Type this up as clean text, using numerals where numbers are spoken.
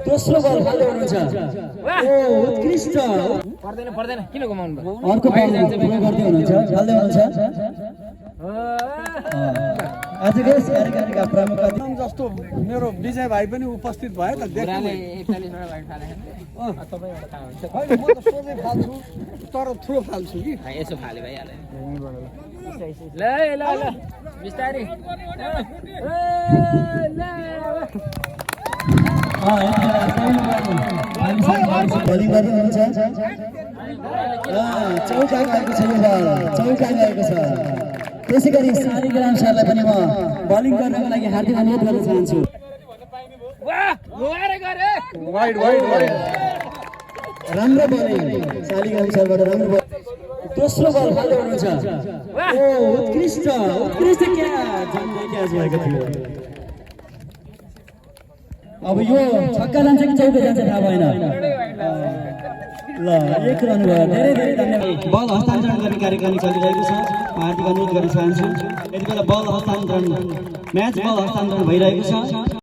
दोस्रो बल खेल्दै हुनुहुन्छ ओ उत्कृष्ट पर्दैन पर्दैन किन घुमाउनु भयो अर्को बल प्रयोग गर्दै हुनुहुन्छ खेल्दै हुनुहुन्छ आजको यस कार्यक्रमका प्रमुख अतिथि जस्तो मेरो विजय भाइ पनि उपस्थित भयो त बुढाले 41 वटा भाइ खाले तपाईँ एउटा खानुहुन्छ होइन म त सोझै फाल्छु तर थ्रो फाल्छु कि यसो फाले भइहाल्यो ल ल ल बिस्तारै बलिङ गर्नुहुन्छ चौका गएको छ यो बल चौका गएको छ त्यसै गरी शालिग्राम सरलाई पनि म बलिङ गर्नको लागि हार्दिक अनुरोध गर्न चाहन्छु वाइड वाइड वाइड राम्रो बलिङ शालिग्राम सरबाट राम्रो बल दोस्रो बल खेल्दै हुनुहुन्छ ओ उत्कृष्ट उत्कृष्ट क्याच भएको थियो अब यो छक्का जान्छ कि चौका जान्छ थाहा भएन ल एक रन भयो धेरै धेरै धन्यवाद बल हस्तान्तरण गर्ने कार्यक्रम चलिरहेको छ हार्दिक अनुरोध गर्न चाहन्छु यति बेला बल हस्तान्तरण म्याच बल हस्तान्तरण भइरहेको छ